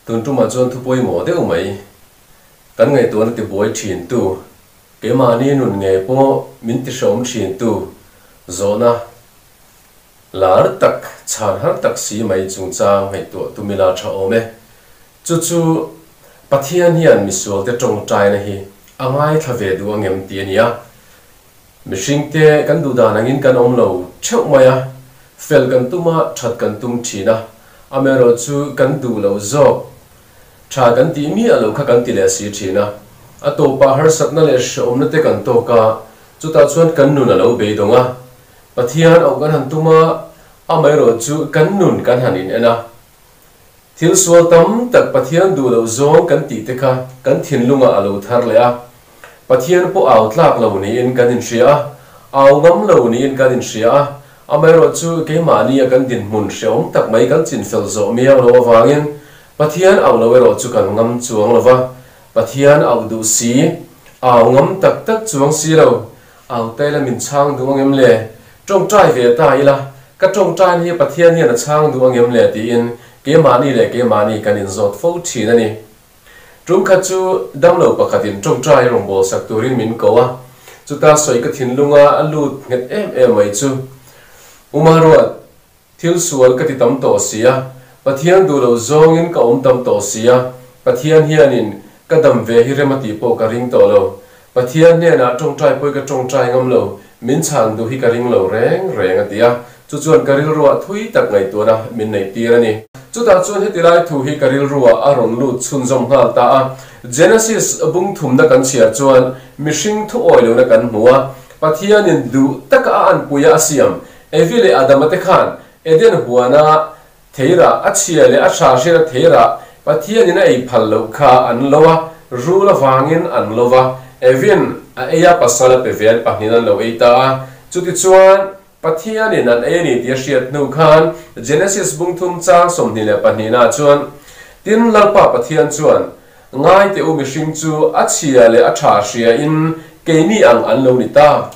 Tun tumah chuan thu pawimawh deuh mai kan ngaihtuahna tibuai thintu, keimahni nun ngei pawh min tihrehawm thintu zawhna lar tak, chhan har tak si mai chungchang ngaihtuah tumila tha awm e. Chu chu Pathian hian misualte tawngtaina hi a ngaithla ve duh angem tih a ni a. Mihringte kan duh dan angin kan awm lo theuh mai a, fel kan tum a, that kan tum thin a, amaherawh chu kan duh loh zawk, tha kan tih miah loh kha kan ti leh si thin a. A tawpah harsatna leh hrehawmna te kan tawk a, chutah chuan kan nun a lo beidawng a. Pathian auh kan han tum a, amaherawh chu kan nun kan han in en a. Thil sual tam tak Pathian duh loh zawng kan tih te kha kan thinlungah a lo thar leh a. Pathian pawh au tlak lo niin kan inhria a, au ngam lo niin kan inhria a. Amaherawh chu keimahnia kan dinhmun hreawm tak mai kan chinfel zawh miau loh avangin Pathian auh lo erawh chu kan ngam chuang lo va. Pathian auh duh si, au ngam tak tak chuang si lo. Au te la min chhang duh angem le? Tawngtai ve ta ila, ka tawngtaina hi Pathian hian a chhang duh angem le tiin keimahni leh keimahni kan inzawt fo thin a ni. Tum khat chu damlo pakhatin tawngtai rawngbâwl sak turin min ko a, chuta sawi ka thinlunga a lut nghet em em mai chu, Umaruat, thil sual ka ti tam tawh si a, Pathian duh loh zawngin ka awm tam tawh si a, Pathian hianin ka dam ve hi rem a tih pawh ka ring tawh lo. Pathian hnenah tawngtai pawh i ka tawngtai ngam lo, min chhan duh hi ka ring lo reng reng a ti a, chu chuan ka rilruah thui tak ngaihtuahna min neih tir a ni. Chutah chuan heti lai thu hi ka rilruah a rawn lut chhunzawm nghal ta a, Genesis bung thumna kan chhiar chuan mihring thu awi lohna kan hmu a, Pathianin duh taka a anpuia a siam Evi leh Adama te khan Eden huana theirah a chhia leh a tha hriat a theirah Pathianin a ei phal loh kha an lo a, rul avangin an lo va, Evi'n a ei a pasal a pe ve an pahnihin an lo ei ta a. Chutichuan, Pathianin an ei a ni tih a hriat hnu khan Genesis bungthum chang 22 ah chuan, Tin, Lalpa Pathian chuan, Ngai teh u mihring chu a chhia leh a tha hriain keini ang an lo ni ta.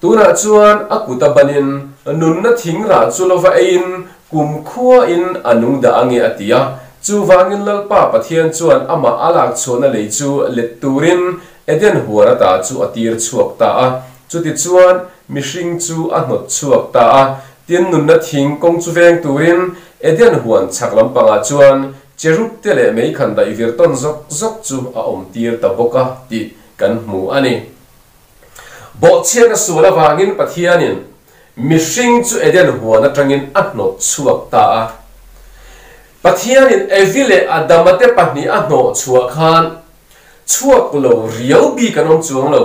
Tunah chuan a kut a banin nunna thing rah chu lova eiin kum khuain a nung dah ange a ti a. Chuvangin Lalpa Pathian chuan amah a lak chhuahna lei chu let turin Eden huan ata chu a tir chhuak ta a. Chutichuan mihring chu a hnawt chhuak ta a. Tin, nunna thing kawng chu veng turin Eden huan chhak lampangah chuan cherub te leh meikhan daih vir tawn zawk zawk chu a awm tir ta bawk a tih kan hmu a ni. Bawhchhiatna sual avangin Pathianin mihring chu Eden huan atangin a hnawt chhuak ta a. Pathianin Evi leh Adama te pahnih a hnawh chhuah khan chhuak lo riau bik an awm chuang lo.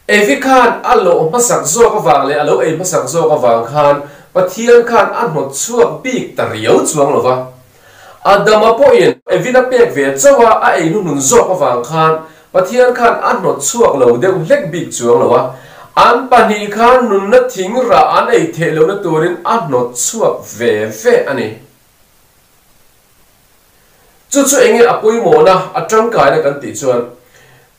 Evi khan a lawh hmasak zawk avang leh a lo ei hmasak zawk avang khan Pathian khan a hnawt chhuak bik ta riau chuang lo va. Adama pawhin Evin a pek ve chauh a, a ei hnuhnun zawk avang khan Pathian khan a hnawt chhuak lo deuh hlek bik chuang lo a, an pahnih khan nunna thing rah an ei theih lohna turin a hnawt chhuak ve ve a ni. Chu chu enge a pawimawhna, a tangkaina kan tih chuan,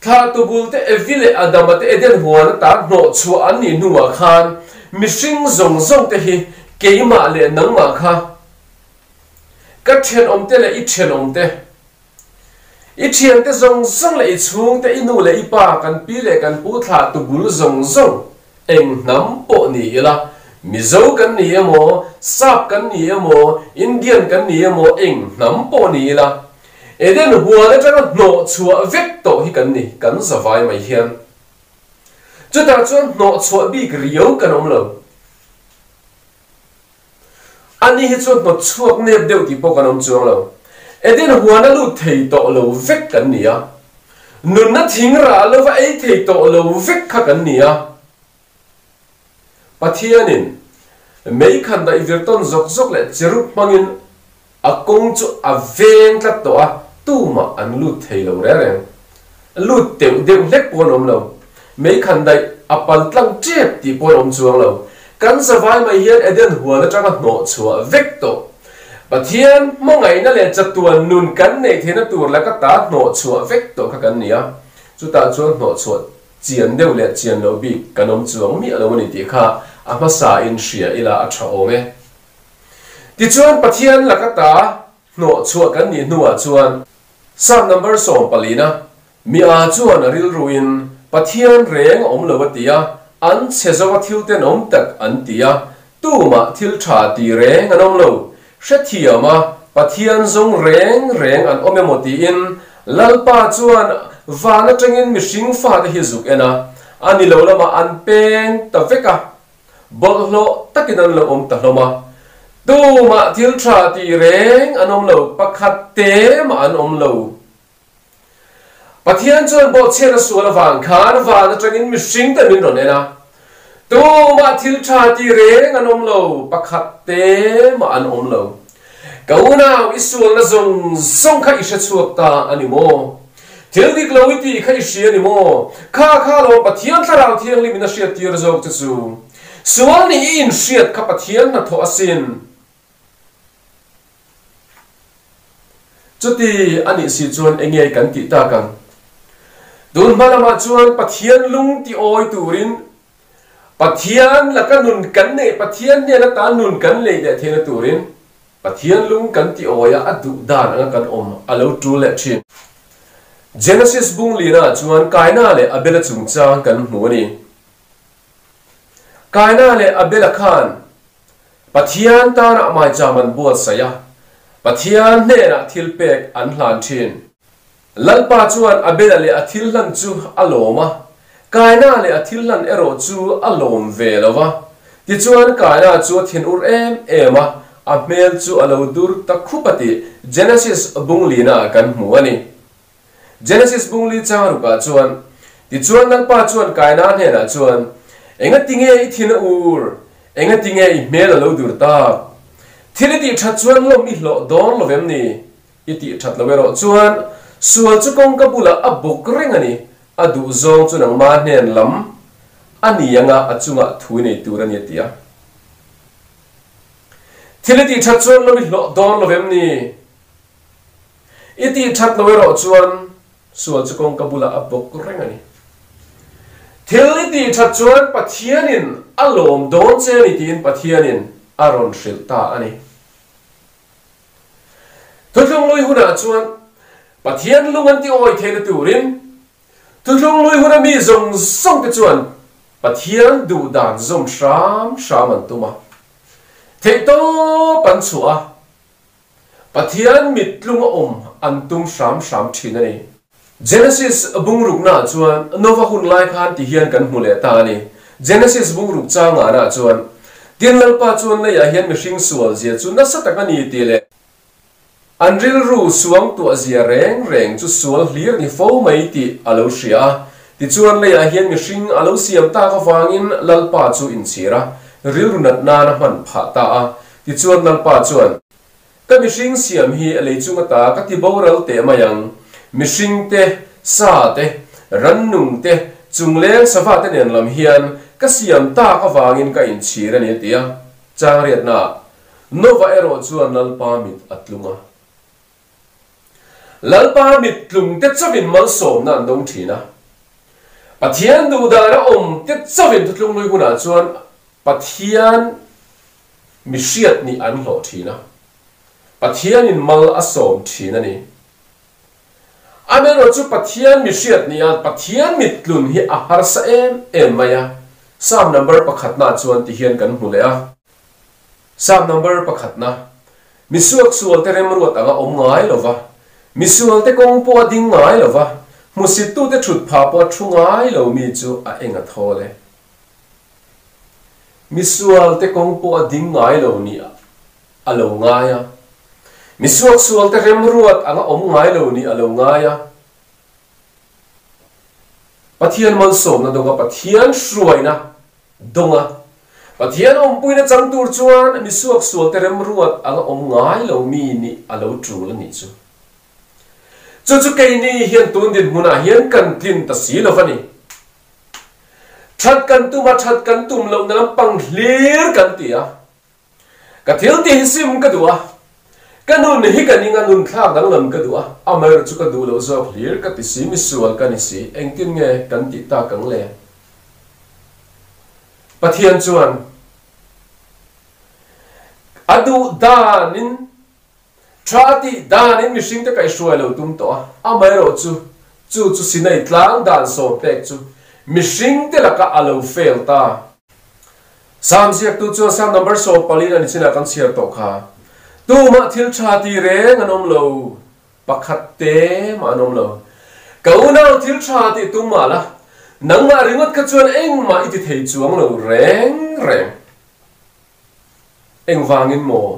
thla tubul te Evi leh Adama te Eden huan ata hnawh chhuah an nih hnuah khan mihring zawng zawng te hi keimah leh nangmah kha Ka ṭhenawmte leh i ṭhenawmte, i ṭhiante zawng zawng leh i chhungte, i nu leh i pa, kan pi leh kan pu thlah tu bul zawng zawng eng hnam pawh ni ila, Mizo kan ni emaw, Sap kan ni emaw, Indian kan ni emaw, eng hnam pawh ni ila, Eden huan aṭanga hnawh chhuah vek tawh hi kan ni, kan zavai mai hian. Chutah chuan hnawh chhuah bik riau kan awm lo. Ani hi chu hnawt chhuak nep deuh tih pawh kan awm chuang lo. Eden huan a lut thei tawh lo vek kan ni a. Nunna thing rah lova ei thei tawh lo vek kha kan ni a. Pathianin mei khan daih vir tawn zawk zawk leh cherub hmangin a kawng chu a veng tlat tawh a, tumah an lut thei lo reng reng. Lut teuh deuh hlek pawh an awm lo. Mei khan daih a pal tlang tep tih pawh an awm chuang lo. Kan zavai mai hian Eden huan atanga hnawh chhuah vek tawh. Pathian hmangaihna leh chatuan nun kan neih theihna tur laka ta hnawh chhuah vek tawh kha kan ni a. Chutah chuan hnawh chhuah chian deuh leh chian loh bik kan awm chuang miah lo a ni tih kha a hmasa in hria ila a tha awm e. Tichuan Pathian laka ta. Hnawh chhuah kan nih hnuah chuan Psalm number sawmpalina mi a chuan a rilruin Pathian reng a awm lo a ti a, an chhe zo a thil tenawm tak an ti a, tumah thil tha ti reng an awm lo. Hrethiam a, Pathian zawng reng reng an awm emaw tiin Lalpa chuan van atangin mihring fate hi zuk en a, a ni lo lamah an peng ta vek a. Bawlhhlawh takin an lo awm ta hlawm a, tumah thil tha ti reng an awm lo, pakhat te mah an awm lo. Pathian chuan bawhchhiat a sual avang khan van atangin mihring te min rawn en a, tumah thil tha ti reng an awm lo, pakhat te mah an awm lo. Ka unau, i sualna zawng zawng kha i hre chhuak ta a ni maw? Thil dik lo i tih kha i hria a ni maw? Kha kha lawm Pathian Thlarau Thianghlim in a hriat tir zawk che chu. Sual nih i inhriat kha Pathian hnathawh asin. Chuti a nih si chuan enge kan tih tak ang? Tun hma lamah chuan Pathian lung ti awi turin Pathian laka nun kan neih, Pathian hnen atan nun kan neih leh theihna turin Pathian lung kan ti awi a, a duh dan anga kan awm a lo tul leh thin. Genesis bung lina chuan Kaina leh Abela chungchang kan hmu a ni. Kaina leh Abela khan Pathian tanah maicham an buatsaih a, Pathian hnenah thilpek an hlan thin. Lalpa chuan Abela leh a thil hlan chu a lawm a, Kaina leh a thil hlan erawh chu a lawm ve lo va. Tichuan Kaina chu a thinur em em a, a hmel chu a lo dur ta khup a tih Genesis bunglina kan hmu a ni. Genesis bungli changrukah chuan, Tichuan Lalpa chuan Kaina hnenah chuan, Engatinge i thin a ur? Engatinge i hmel a lo dur tak? Thil i tih that chuan lawm i hlawh dawn lo vem ni? I tih that lo erawh chuan sual chu kawngka bulah a bawk reng a ni, a duh zawng chu nangma hnen lam a ni anga a chungah thu i nei tur a ni a ti a. Thil i tih that chuan lo i hlawh dawn lo vem ni? I tih that lo erawh chuan sual chu kawngka bulah a bawk reng a ni. Thil i tih that chuan Pathianin a lawm dawn che a ni tiin Pathianin a rawn hrilh ta a ni. Thuthlung lui hunah chuan Pathian lung an ti awi theihna turin Thuthlung lui huna mi zawng zawng te chuan Pathian duh dan zawm hram hram an tum a, theihtawp an chhuah a, Pathian mittlung a awm an tum hram hram thin a ni. Genesis bungruknaah chuan Nova hun lai khan ti hian kan hmu leh ta a ni. Genesis bungruk changanah chuan, Tin Lalpa chuan leiah hian mihring sual zia chu nasa tak a ni tih leh an rilru suang tuah zia reng reng chu sual hlir ni fo mai tih a lo hria a. Tichuan leiah hian mihring a lo siam tak avangin Lalpa chu inchhir a, rilru nat nan a hman phah ta a. Tichuan Lalpa chuan. Ka mihring siam hi lei chung ata ka ti boral teh mai ang. Mihring te, sa te, rannung te, chungleng sava te nen lam hian ka siam tak avangin ka inchhir a ni a ti a. Changriatnaah Nova erawh chuan Lalpa mit a tlung a. Lalpa mit tlung te chauhin malsawmna an dawng thin a. Pathian duhdan a awm te chauhin thutlung lui hunah chuan Pathian Mi hriat nih an hlawh thin a, Pathianin mal a sawm thin a ni. Amaherawhchu Pathian mi hriat nih a Pathian mittlun hi a harsa em em mai a, Psalm number pakhatna chuan ti hian kan hmu leh a. Psalm number pakhatna, Mi suaksualte remruat anga awm ngai lo va, mi sualte kawng pawh a ding ngai lo va, hmusittute thut phah pawh a thu ngai lo mi chu a eng a thawl e. Misualte kawng pawh a ding ngai lo nih a lo ngai a, misuaksualte remruat anga awm ngai lo nih a lo ngai a. Pathian malsawmna dawnga Pathian hruaina dawnga Pathian awmpuina chang tur chuan misuaksualte remruat anga awm ngai lo mi nih a lo tul a nih chu. Chu chu keini hian tun dinhmunah hian kan tlin ta si lo va ni. That kan tum a, that kan tum lohna lampang hlir kan ti a. Ka thil tih hi sim ka duh a, ka nun hi ka ning a, nun thlak danglam ka duh a, amaherawh chu ka duh loh zawk hlir ka ti si, misual ka ni si, engtin nge kan tih tak ang le? Pathian chuan a duh danin. Tha tih danin mihringte kaihhruai lo tum tawh a, amaherawhchu chu chu Sinai tlang dan sawm pek chu mihringte lakah a lo fail ta. Salm ziaktu chuan Salm number 14 a ni chinah kan chhiar tawh kha. Tumah thil tha ti reng an awm lo, pakhat te mah an awm lo. Ka unau thil tha tih tum mah la, nangmah ringawt kha chuan engmah i ti thei chuang lo reng reng. Engvangin maw?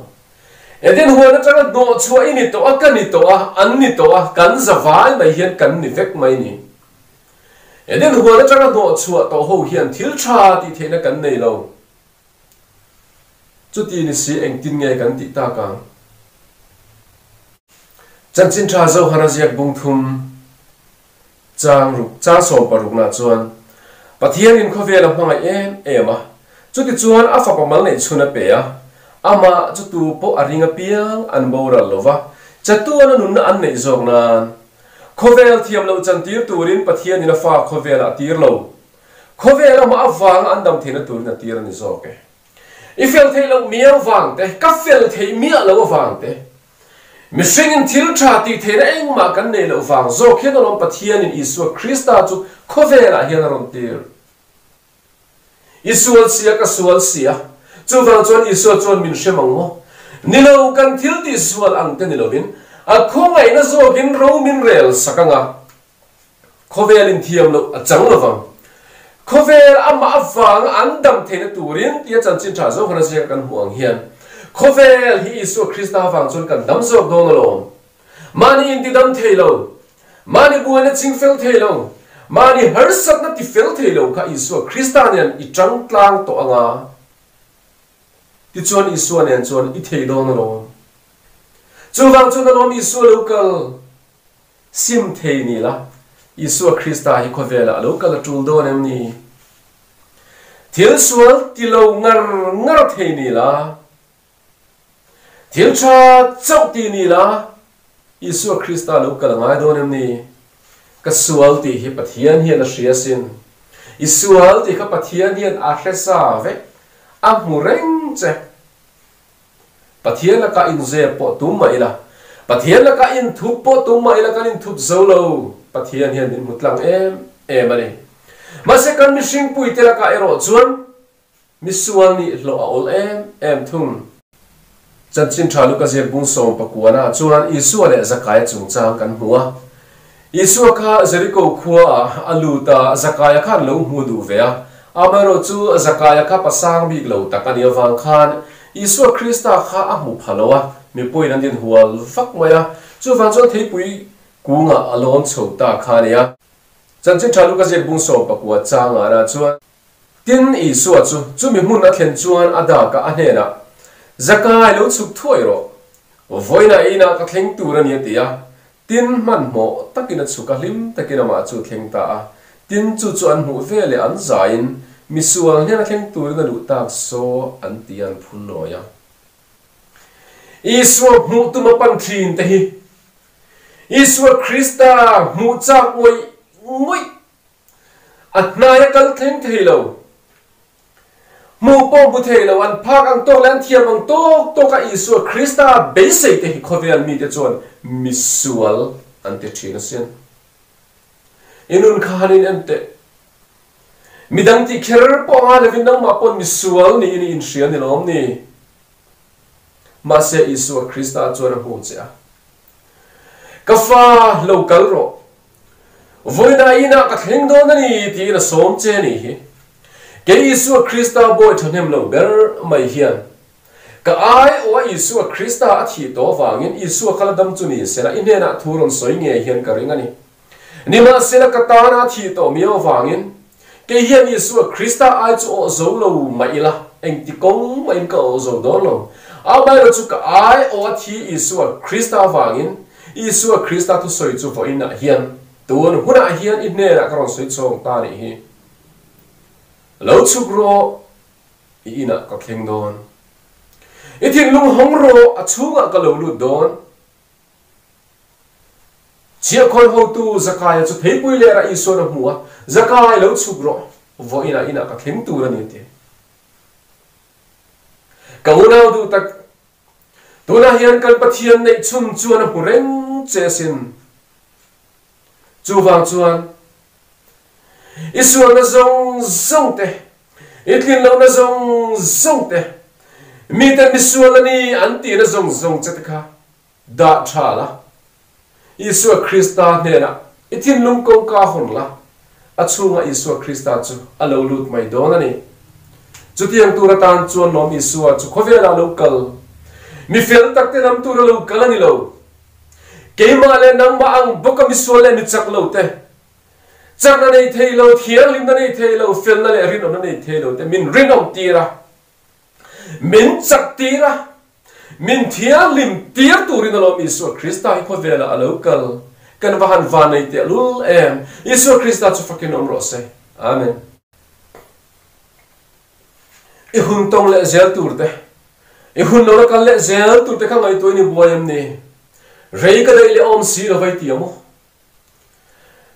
Eden huan atanga hnawh chhuah i ni tawh a, ka ni tawh a, an ni tawh a, kan za vai mai hian kan ni vek mai ni. Eden huan atanga hnawh chhuah tawh ho hian thil tha tih theihna kan nei lo. Chuti ni si engtin nge kan tih tak ang? Chanchin tha Zohana ziak bung thum chang ruk chang sawm parukna chuan Pathianin khawvel a hmangaih em em a, chutichuan a fapa mal neih chhun a pe a, amah chu tu pawh a ring apiang an boral lo va, chatuan a nunna an neih zawk nan. Khawvel thiam loh chantir turin Pathianin a fa khawvelah a tir lo. Khawvel amah avanga an dam theihna turin a tir a ni zawk e. I fel theih loh miau vang te, ka fel theih miah loh avang te, mihringin thil tha tih theihna engmah kan neih loh vang zawk hian alawm Pathianin Isua Krista chu khawvelah hian a rawn tir. I sual sia ka sual sia, chuvang chuan Isua chuan min hrem ang maw? Ni lo, kan thil tih sual ang te ni lovin, a khawngaihna zawkin ro min rel sak ang a, khawvel inthiam loh a chang lovang. Khawvel amah avanga an dam theihna turin tia chanchin tha zawk hana ziaka kan hmuh ang hian, khawvel hi Isua Krista avang chuan kan dam zawk dawn alawm. Mahni intidam thei lo, mahni buaina ching fel thei lo, mahni harsatna ti fel thei lo kha Isua Krista nen i tang tlang tawh ang a, tichuan Isua nen chuan i thei dawn alawm. Chuvang chuan alawm Isua lo kal sim thei ni la, Isua Krista hi khawvelah a lo kal a tul dawn em ni? Thil sual ti lo ngar ngar thei ni la, Thil tha chauh ti ni la, Isua Krista lo kal a ngai dawn em ni? Ka sual tih hi Pathian hian a hria sin. I sual tih kha Pathian hian a hre sa vek, a hmu reng che. Pathian lakah inzep pawh tum mah ila, Pathian lakah inthup pawh tum mah ila kan inthup zo lo, Pathian hian min hmu tlang em em a ni. Mahse kan mihringpuite lakah erawh chuan Misual nih hlawh a awl em em thung. Chanchin tha Luka ziak bung 19 ah chuan Isua leh Zakaia chungchang kan hmu a. Isua kha Jeriko khua ah a lut a, Zakaia khan lo hmu duh ve a. Amaherawh chu Zakaia kha pasang bik lo tak a nih avang khan Isua Krista kha a hmu pha lo a, mipuiin an din hual vak mai a. Chuvang chuan theipui kungah a lawn chho ta kha a ni a. Chanchin tha Luka ziak bung 19 changah ah chuan. Tin, Isua chu chumi hmun a thlen chuan a dak a, a hnenah, Zakai, lo chhuk thuai rawh. Vawiinah inah ka thleng tur a ni a ti a. Tin, hmanhmawh takin a chhuk a, hlim takin amah chu a thleng ta a. Tin, chu chu an hmuh ve leh an zaiin, Misual hnena thleng turin a luh tak saw an ti a, an phun nawi a. Isua hmuh tum a pan thin te hi Isua Krista hmuh chak ngawih ngawih A hnai a kal thleng thei lo. Hmuh pawh hmu thei lo, an phak ang tawk leh an thiam ang tawk tawk a Isua Krista beisei te hi khawvel mite chuan misual an ti thin asin. I nun kha han in en teh. Midang tih kher pawh ngai lovin nangmah pawn misual niin i inhria ni lawm ni? Mahse Isua Krista chuan a hmu che a. Ka fa, lo kal rawh. Vawiinah inah ka thleng dawn a ni tiin a sawm che a nih hi. Kei Isua Krista bawi thahnem lo ber mai hian, ka ai aw a Isua Krista a thih tawh avangin Isua kha la dam chu ni sela i hnenah thu rawn sawi ngei hian ka ring a ni. Nimahsela ka tana a thih tawh miau avangin kei hian Isua Krista ai chu awh zo lo mah ila, engti kawng mahin ka awh zo dawn lo. Amaherawh chu ka ai aw a thi Isua Krista avangin Isua Krista thusawi chu vawiinah hian tun hunah hian i hnenah ka rawn sawi chhawng ta nih hi. Lo chhuk rawh, i inah ka thleng dawn. I thinlung hawng rawh, a chhungah ka lo lut dawn. Chhiahkhawn hotu Zakaia chu theipui lerah Isua'n a hmu a, Zakai, lo chhuk rawh, vawiinah inah ka thleng tur a ni a ti. Ka unau duh tak. Tunah hian kan Pathian neih chhun chuan a hmu reng che asin. Chuvang chuan i sualna zawng zawng te, i tlin lohna zawng zawng te, miten misual a ni an tihna zawng zawng che te kha dah tha la. Isua Krista hnenah i thinlung kawngka hawn la, a chhungah Isua Krista chu a lo lut mai dawn a ni. Chutiang tur atan chuan lawm Isua chu khawvelah lo kal, mi fel takte lam tura lo kal a ni lo. Keimah leh nangmah ang bawka misual leh mi chak lo te, chakna nei thei lo, thianghlimna nei thei lo, felna leh rinawmna nei thei lo te min rinawm tir a, min chak tir a, Min thianghlim tir turin alawm Isua Krista hi khawvelah a lo kal. Kan va han van nei tehlul em! Isua Krista chu fakin awm rawh se. Amen. I hun tawng leh zel tur te, i hun lo la kal leh zel tur te kha ngaihtuah in i buai em ni? Rei ka daih leh awm si lo vai ti a maw?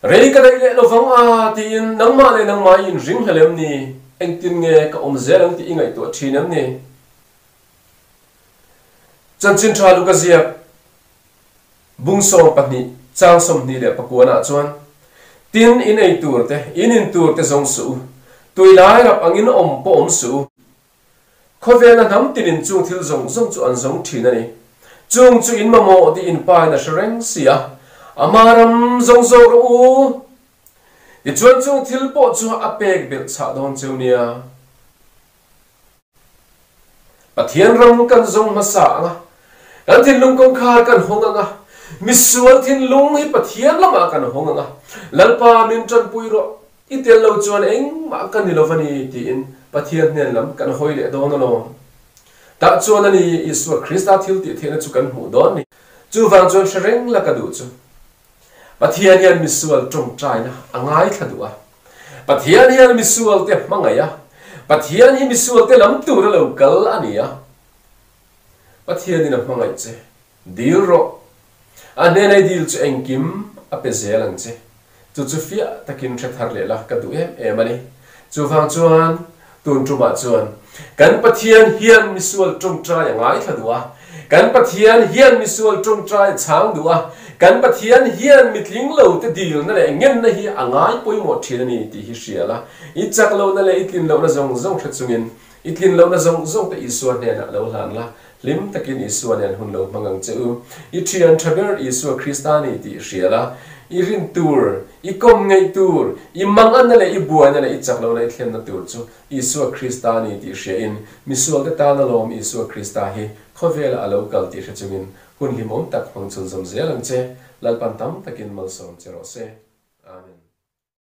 Rei ka daih leh lovang a tiin nangmah leh nangmah i inring hlel em ni? Engtin nge ka awm zel ang tih i ngaihtuah thin em ni? Chanchin tha Luka ziak bung 12 chang 29 ah chuan, Tin, in ei tur te, in in tur te zawng suh u, tui lai rap angin awm pawh awm suh u. Khawvela hnam tinin chung thil zawng zawng chu an zawng thin a ni. Chung chu in mamawh tih in pa in a hre reng si a, ama ram zawng zawk rawh u. Tichuan chung thil pawh chu a pek belh chhah dawn cheu nia. Pathian ram kan zawng hmasa ang a, kan thinlung kawngkhar kan hawng ang a, misual thinlung hi Pathian lamah kan hawng ang a, Lalpa min tanpui rawh, i tel lo chuan engmah ka ni lo va ni tiin Pathian hnen lam kan hawi leh dawn alawm. Tah chuan a ni Isua Krista thil tih theihna chu kan hmuh dawn ni. Chuvang chuan hre reng la ka duh chu. Pathian hian misual tawngtaina a ngaithla duh a. Pathian hian misualte hmangaih a. Pathian hi misualte lam tura lo kal a ni a. Pathianin a hmangaih che. Dil rawh. A hnenei dil chu engkim a pe zel ang che. Chu chu fiah takin hre thar leh la ka duh em em a ni. Chuvang chuan tun tumah chuan kan Pathian hian misual tawngtai a ngaithla duh a, kan Pathian hian misual tawngtai a chhang duh a, kan Pathian hian mitling lo te dilna leh ngenna hi a ngai pawimawh thin a ni tih hi hria la, i chak lohna leh i tlin lohna zawng zawng hre chungin i tlin lohna zawng zawng te Isua hnenah lo hlan la, hlim takin Isua nen hun lo hmang ang che u. I thian tha ber Isua Krista a ni tih hria la, i rin tur, i kawm ngeih tur, i manganna leh i buaina leh i chak lohna i thlenna tur chu Isua Krista a ni tih hriain, misualte tana lawm Isua Krista hi khawvelah a lo kal tih hre chungin hun hlimawm tak hmang chhunzawm zel ang che. Lalpan tam takin malsawm che rawh se. Amen.